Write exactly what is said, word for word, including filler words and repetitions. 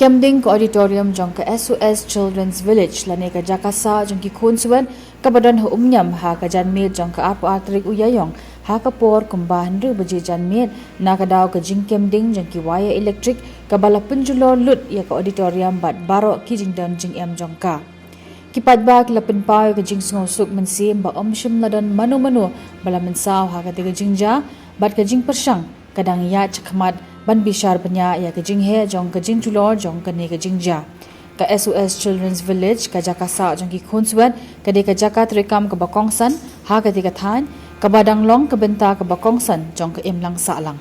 Kem ding ka auditorium jong ka S O S Children's Village lane ka jaka sah jong ki khun swet kaba don ha Umniam ha ka janmiet jong ka arphew ar tarik u Ïaïong ha ka por kumba hynriew baje janmiet na ka daw ka jingkem ding jong ki wire electric kaba la pynjulor lut ïa ka auditorium bad baroh ki jingdon jingem jong ka. Ki paidbah ki la pynpaw ïa ka jingsngewsuk mynsiem ba ym shym la don mano mano ba la mynsaw ha katei ka jingjia bad ka jingpyrshang ka dang ïaid shakhmat ban bishar bniah ïa ka jingheh jong ka jingjulor jong kane ka jingjia. Ka S O S Children's Village, ka jaka sah jong ki khun swet, ka dei ka jaka treikam kaba kongsan ha katei ka thaiñ kaba dang long ka bynta kaba kongsan jong ka imlang sahlang.